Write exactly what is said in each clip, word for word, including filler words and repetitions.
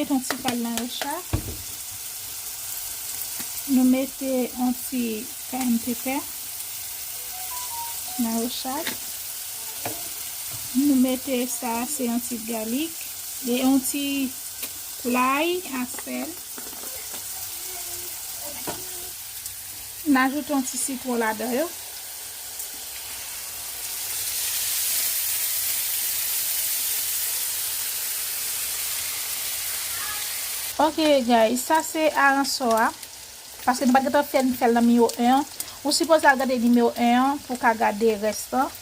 Mete yon ti kal nan yo chak. Nou mete yon ti kayann pepè nan yo chak. Nou mete sa, se yon ti galik e yon ti lay a sèl. N ajoute yon ti sitwon ladan yo. Ok, guys, sa se aransò a. Paske nou pa t gentan fè, n fè l nan nimewo en an. Ou sipoze al gade nimewo en an pou w ka gade rès lan.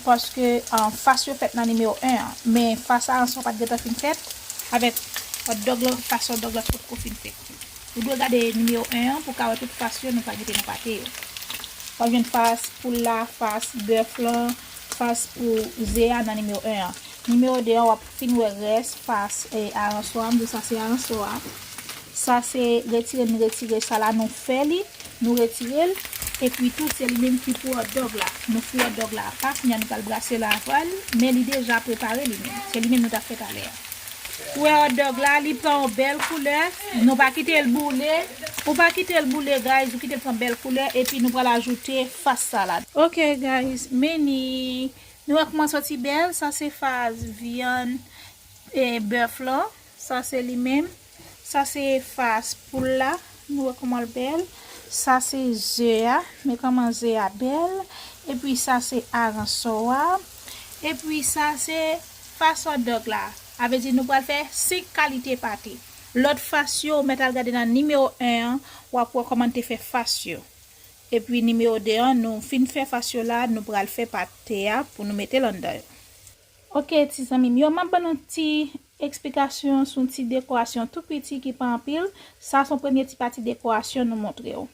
Paske, um, fas yo fèt nan nimewo en an. Men fas aransò pa t gentan fin fèt. Avèk hot dog lan, fas hot dog lan potko fin fèt. Ou dwe gade nimewo en an pou w ka wè tout fas yo nou pral mete nan pate yo. W ap jwenn fas poul la, fas bèf lan, fas pou ze a nan nimewo en an. Nimewo de an, w ap fin wè rès fas, e, aransò a. M di sa se aransò a. Sa se retire n retire sa la, nou fè li, nou retire l. Epi tou, se li menm ki pou hot dog la. Nou fou hot dog la apa, kounye a nou pral brase l avè l, men li deja prepare li menm. Se li menm nou t ap fè talè a. Ou wè hot dog la, li pran yon bèl koulè. Nou pa kite l boule. Ou pa kite l boule, guys. Ou kite l pran bèl koulè. Epi nou pral ajoute fas sa la. Ok, guys. Men ni. Nou wè kòman soti bèl. Sa se fas vyann e bèf lan. Sa se li menm. Sa se fas poul la. Nou wè kòman l bèl. Sa se ze a. Men kòman ze a bèl. Epi sa se aransò a. Epi sa se fas hot dog la. A vle di nou pral fè senk kalite pate. Lòt fas yo, ou mèt al gade nan nimewo en an, w ap wè kòman n te fè fas yo. Epi nimewo de an, nou fin fè fas yo la, nou pral fè pate a pou nou mete l anndan yo. Ok, ti zanmi m yo, m ap ban nou ti eksplikasyon sou ti dekorasyon tou piti ki pa anpil. Sa se yon premye ti pati dekorasyon nou montre w.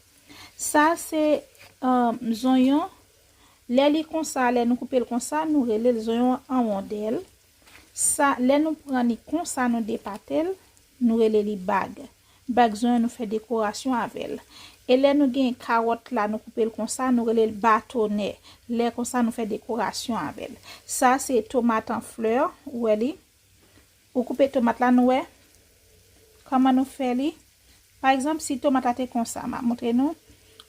Sa se, um, zonyon. Lè li konsa, lè nou koupe l konsa, nou rele l zonyon an wondèl. Sa, lè nou pran li konsa, nou depate l, nou rele li bag. Bag zonyon, nou fè dekorasyon avè l. E lè nou gen kawòt la, nou koupe l konsa, nou rele l batonè. Lè konsa, nou fè dekorasyon avè l. Sa se tomat an flè, ou wè li. Ou koupe tomat la, nou wè kòman nou fè li. Pa egzanp, si tomat la te konsa, m ap montre nou.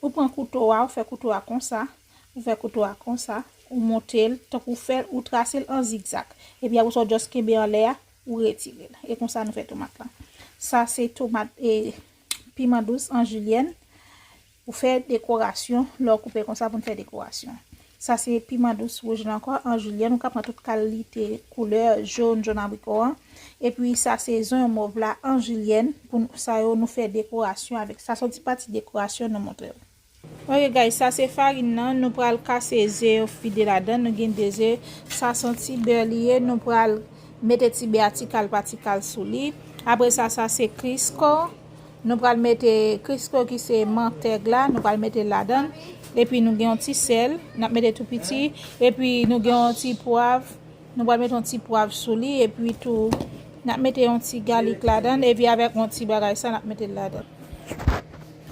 Ou pran kouto a, ou fè kouto a konsa, ou fè kouto a konsa, ou monte l, tankou w fè l, ou trase l an zigzag. Epi apre sa, ou just kenbe anlè a, ou retire l. E konsa nou fè tomat la. Sa se tomat e piman dous an jilyèn. Ou fè dekorasyon, lè w koupe konsa pou n fè dekorasyon. Sa se piman dous wouj la ankò, an jilyèn. Ou ka pran tout kalite koulè, jòn, jòn abriko an. Epi sa se zonyon mov la, an jilyèn. Pou nou, sa yo, nou fè dekorasyon avèk. Sa se yon ti pati dekorasyon nou montre w. Ok, guys, sa se farin nan. Nou pral kase ze yo, fide ladan. Nou gen de ze. Sa se yon ti bè li ye. Nou pral mete ti bè a ti kal pa ti kal sou li. Apre sa, sa se Crisco. Nou pral mete Crisco ki se mantèg la, nou pral mete l ladan. Epi nou gen yon ti sèl, n ap mete tou piti. Epi nou gen yon ti pwav, nou pral mete yon ti pwav sou li. Epi tou, n ap mete yon ti galik ladan. Epi avèk yon ti bagay sa, n ap mete l ladan.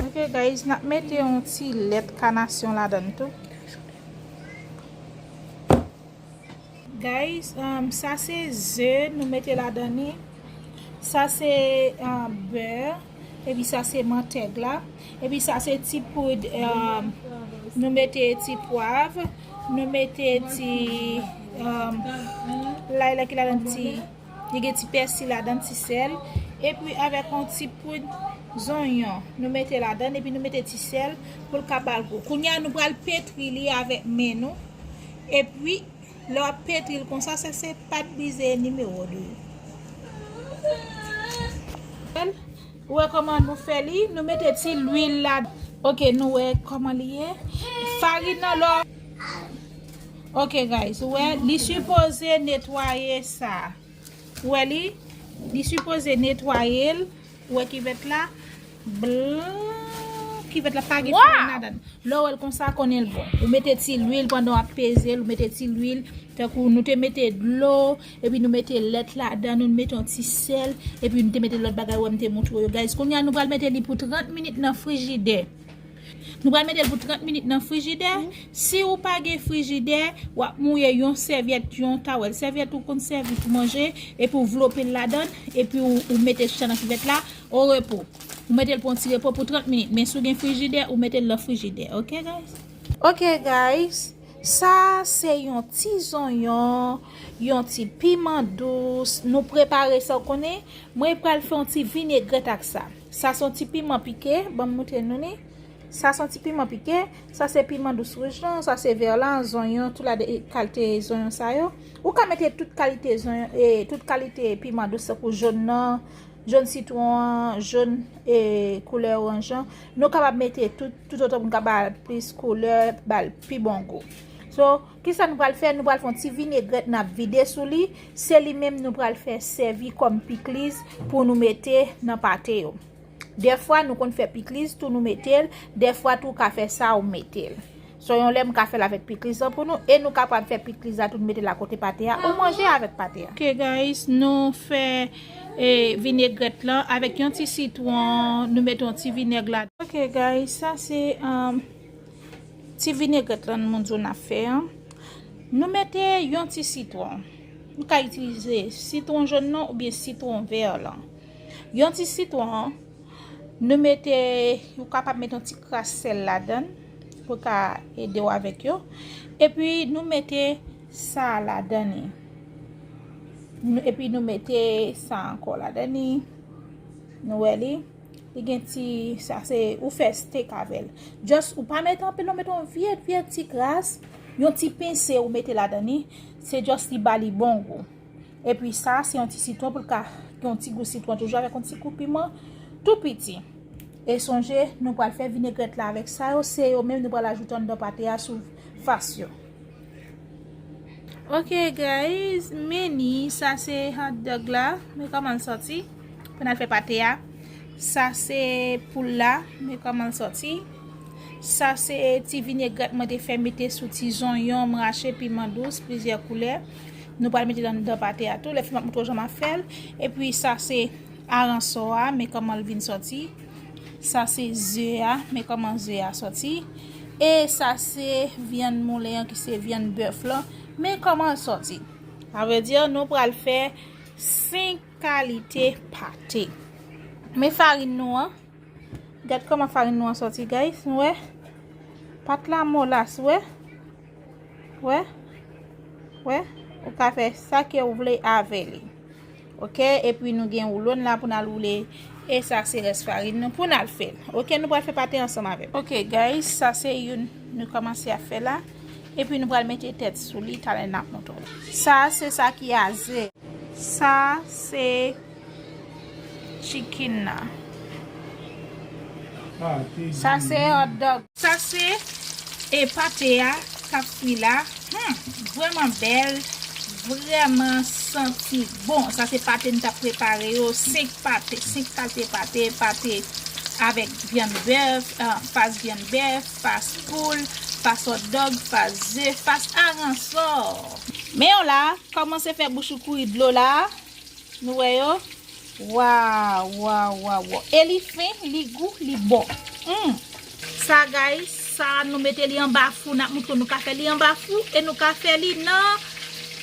Ok, guys, n ap mete yon ti lèt kanasyon ladan tou. Guys, um, sa se ze nou mete ladan li. Sa se, um, bè. Epi sa se mantèg la. Epi sa se ti poud, um, nou mete ti pwav. Nou mete ti, um, lay la ki ladan ti. Li gen ti pèsi ladan, ti sèl. Epi avèk yon ti poud zonyon. Nou mete ladan. Epi nou mete ti sèl pou l ka ba l gou. Kounye a nou pral petri li avèk men nou. Epi lè w ap petri l konsa, se, se pa t bize nimewo de. Ou wè kòman nou fè li? Nou mete ti lwil la. Ok, nou wè kòman li ye. Farin nan lò. Ok, guys, ou wè, li sipoze netwaye sa. Ou wè li? Li sipoze netwaye l. Ou wè kivèt la? Blan. Kivèt la pa gen farin ladan. Lè w wè l konsa, konnen l bon. Ou mete ti lwil pandan w ap peze l, ou mete ti lwil. Tankou nou te mete dlo, epi nou mete lèt ladan, nou mete yon ti sèl, epi nou te mete lòt bagay, ou wè m te montre w yo. Guys, kounye a nou pral mete li pou trant minit nan frijidè. Nou pral mete l pou trant minit nan frijidè. Si ou pa gen frijidè, w ap mouye yon sèvyèt, yon tawèl sèvyèt ou konn sèvi pou manje, epi w vlope l ladan, epi w, ou mete chita nan kivèt la, o repo. Ou mete l pou yon ti repo pou trant minit. Men si w gen frijidè, ou mete l nan frijidè. Ok, guys? Ok, guys. Sa se yon ti zonyon, yon ti piman dous. Nou prepare sa, w konnen. Mwen pral fè yon ti vinegrèt ak sa. Sa se yon ti piman pike. Ban m montre nou li. Sa se yon ti piman pike. Sa se piman dous wouj lan. Sa se vè lan, zonyon, tout la de kalite zonyon sa yo. Ou ka mete tout kalite zonyon, e, tout kalite piman dous, tankou jòn nan, jòn sitwon an, jòn, e, koulè oranj lan. Nou kapab mete tout, tout otan pou n ka ba l plis koulè, ba l pi bon gou. So, kisa nou pral fè? Nou pral fè yon ti vinegrèt, n ap vide sou li. Se li menm nou pral fè sèvi kòm pikliz pou nou mete nan pate yo. Dèfwa, nou konn fè pikliz tou, nou mete l. Dèfwa tou, ou ka fè sa, ou mete l. So, yon lè m ka fè l avèk pikliz lan pou nou, e nou kapab fè pikliz la tou, nou mete l akote pate a, ou manje avèk pate a. Ok, guys, nou fè, e, vinegrèt lan avèk yon ti sitwon, nou mete yon ti vinèg la. Ok, guys, sa se, um, ti vinegrèt lan moun di w n ap fè an. Nou mete yon ti sitwon. Nou ka itilize sitwon jòn nan oubyen sitwon vè lan. Yon ti sitwon, nou mete, ou kapab mete yon ti kras sèl ladan l pou ka ede w avèk yo. Epi nou mete sa ladan li. Nou, epi nou mete sa ankò ladan li. Nou wè li. Li gen ti, sa se, ou fè steak avè l. Just, ou pa mete anpil, non, mete yon vyèt, vyèt ti kras, yon ti pense ou mete ladan li. Se just li ba li bon gou. Epi sa, se yon ti sitwon pou l ka gen yon ti gou sitwon toujou avèk yon ti gou piman tou piti. E sonje, nou pral fè vinegrèt la avèk sa yo, se yo menm nou pral ajoute anndan pate a sou fas yo. Ok, guys, men li, sa se hot dog la, men kòman l sòti. Pou n al fè pate a. Sa se poul la, men kòman l sòti. Sa se ti vinegrèt mwen te fè mete sou ti zonyon, m rache piman dous, plizyè koulè. Nou pral mete l anndan pate a tou. Lè fini m ap montre w jan m ap fè l. Epi sa se aransò a, men kòman l vin sòti. Sa se ze a, men kòman ze a sòti. E sa se vyann moulen an ki se vyann bèf lan, men kòman l sòti. A vrè di, nou pral fè senk kalite pate. Men farin nou an. Gad kòman farin nou an sòti, guys. Nou wè? Pat la molas, wè? Wè? Wè? Ou ka fè sa ke ou vle avè li. Ok? Epi nou gen woulon la pou n al woule. E sa se rès farin nou pou n al fè l. Ok? Nou pral fè pate ansanm avè m. Ok, guys, sa se youn nou kòmanse ap fè la. Epi nou pral mete tèt sou li, talè n ap montre w. Sa se sa ki a ze. Sa se chicken nan. Sa se hot dog. Sa se e pate a k ap fri la. Hmm, vrèman bèl, vrèman santi bon. Sa se pate n t ap prepare yo, senk pate, senk kalite pate, pate avèk vyann bèf, ah, fas vyann bèf, fas poul, fas hot dog, fas ze, fas aransò. Men yo la, kòmanse fè bouch ou kouri dlo la. Nou wè yo? Waw, waw, waw, waw. E li fen, li gou, li bon. Hmm. Sa, guys, sa nou mete li anba fou, n ap montre nou ka fè li anba fou e nou ka fè li nan,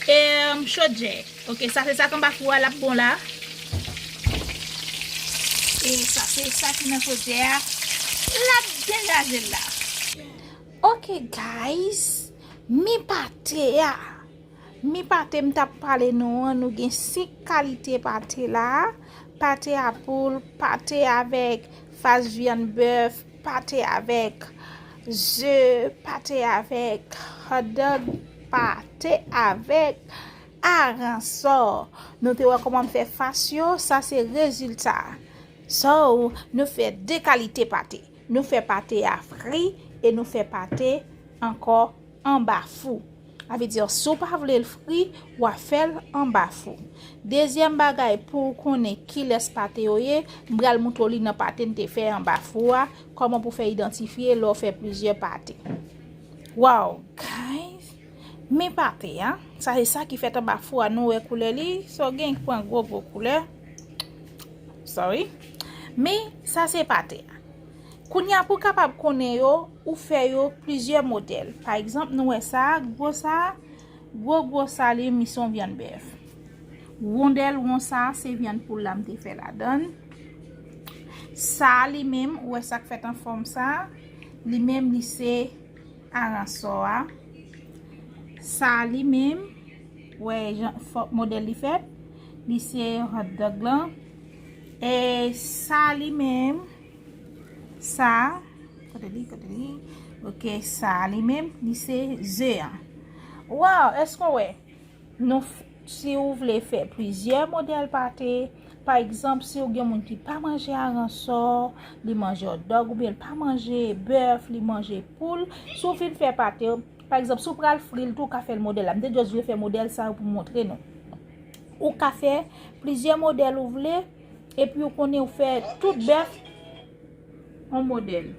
em, chodyè. Ok, sa se sa k anba fou a, l ap bon la. E sa se sa ki nan chodyè a, l ap degaje l la. Ok, guys, mi pate a. Mi pate m t ap pale nou an, nou gen senk kalite pate la. Pate a poul, pate avèk fas vyann bèf, pate avèk ze, pate avèk hot dog, pate avèk aransò. Nou te wè kòman m fè fas yo, sa se rezilta. So, nou fè de kalite pate. Nou fè pate a fri e nou fè pate ankò anba fou. Sa vle di, si w pa vle l fri, w a fè l anba fou. Dezyèm bagay, pou w konnen kilès pate yo ye, m pral montre w li nan pate n te fè anba fou a, kòman pou fè idantifye lè w fè plizyè pate. Wow, guys! Men pate a, sa se sa ki fèt anba fou a, nou wè koulè li, so gen ki pran gwo gwo koulè. Sorry. Men sa se pate a. Kounye a, pou w kapab konnen yo, ou fè yo plizyè modèl. Pa egzanp, nou wè sa a, gwo sa a, gwo gwo sa a, li, li se yon vyann bèf. Wondèl won sa a, se vyann poul la m te fè ladan l. Sa a, li menm, ou wè sa k fèt an fòm sa a, li menm, li se aransò a. Sa a, li menm, wè jan fò-, modèl li fèt, li se hot dog lan. E sa a, li menm, sa a, kote li, kote li? Ok, sa a, li menm, li se ze a. Waw, èske w wè? Nou f-, si w vle fè plizyè modèl pate, pa egzanp, si w gen moun ki pa manje aransò, li manje hot dog, oubyen l pa manje bèf, li manje poul, si w fin fè pate, pa egzanp, si w pral fri l tou, w ka fè l modèl la. M te just vle fè modèl sa yo pou m montre nou. Ou ka fè plizyè modèl ou vle, epi ou konnen ou fè tout bèf on modèl.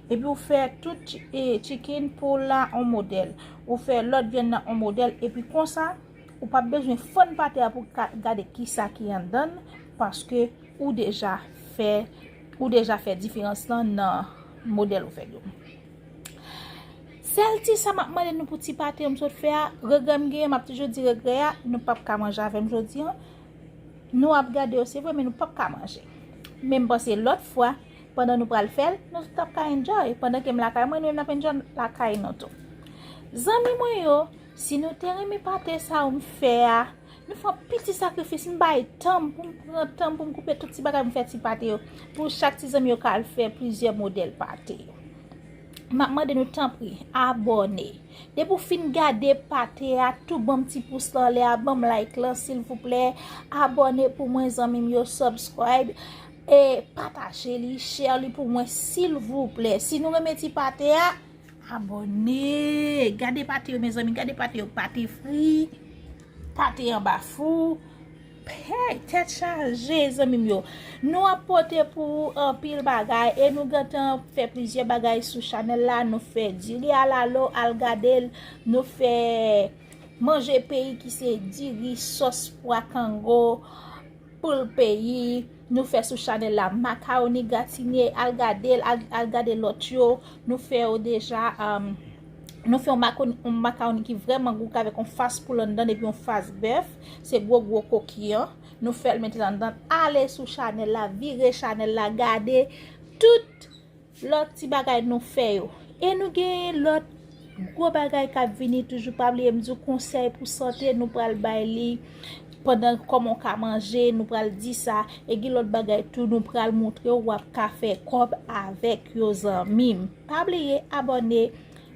Epi ou fè tout chi-, e, chicken poul la on modèl. Ou fè lòt vyann nan on modèl. Epi konsa, ou p ap bezwen fann pate a pou ka gade kisa ki anndan l, paske ou deja fè, ou deja fè diferans lan nan modèl ou fè yo. Sèl ti sa m ap mande nou pou ti pate yo m sot fè a, regrè m genyen, m ap toujou di regrè a, nou p ap ka manje avè m jodi a. Nou ap gade yo, se vre, men nou p ap ka manje. Men m panse lòt fwa, pandan nou pral fè l, nou tout ap ka enjoy. Pandan ke m lakay mwen, nou menm n ap enjoy lakay nou tou. Zanmi mwen yo, si nou te renmen pate sa yo m fè a, nou fè yon piti sakrifis, m bay tan m pou m pran tan m pou m koupe tout ti bagay, m fè ti pate yo. Pou chak ti zanmi yo ka al fè plizyè modèl pate yo. M ap mande nou tanpri, abòne. Depi w fin gade pate a, tou ban m ti pous lan anlè a, ban m like lan, silvouplè. Abòne pou mwen, zanmi m yo, subscribe. E pataje li, share li pou mwen, silvouplè. Si nou renmen ti pate a, abòne. Gade pate yo, mezanmi, gade pate yo, pate fri. Pate anba fou. Hey, tèt chaje, zanmi m yo. Nou ap pote pou ou anpil bagay e nou gentan fè plizyè bagay sou chanèl la. Nou fè diri alalo, al gade l. Nou fè manje peyi ki se diri, sòs pwa kango, poul peyi. Nou fè sou chanèl la makawoni gratine, al gade l, al, al gade lòt yo. Nou fè yo deja, um, nou fè yon makawoni, yon makawoni ki vrèman gou, k avèk yon fas poul anndan l epi yon fas bèf. Se gwo gwo koki an. Nou fè l mete l anndan. Ale sou chanèl la, vire chanèl la, gade tout lòt ti bagay nou fè yo. E nou gen lòt gwo bagay k ap vini toujou. Pa bliye m di w konsèy pou sante, nou pral bay li pandan kòman w ka manje, nou pral di sa. E gen lòt bagay tou, nou pral montre w, w ap ka fè kòb avèk yo, zanmi m. Pa bliye abòne.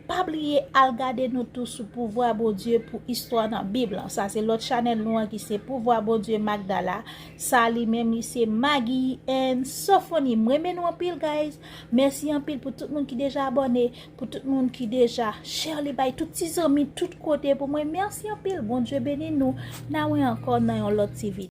Pa bliye al gade nou tou sou Pouvwa Bondye pou istwa nan Bib lan. Sa se lòt chanèl nou an ki se Pouvwa Bondye Magdala. Sa li menm li se Maggie and Sophonie. M renmen nou anpil, guys. Mèsi anpil pou tout moun ki deja abòne, pou tout moun ki deja share li bay tout ti zanmi tout kote pou mwen. Mèsi anpil. Bondye beni nou. N a wè ankò nan yon lòt ti videyo.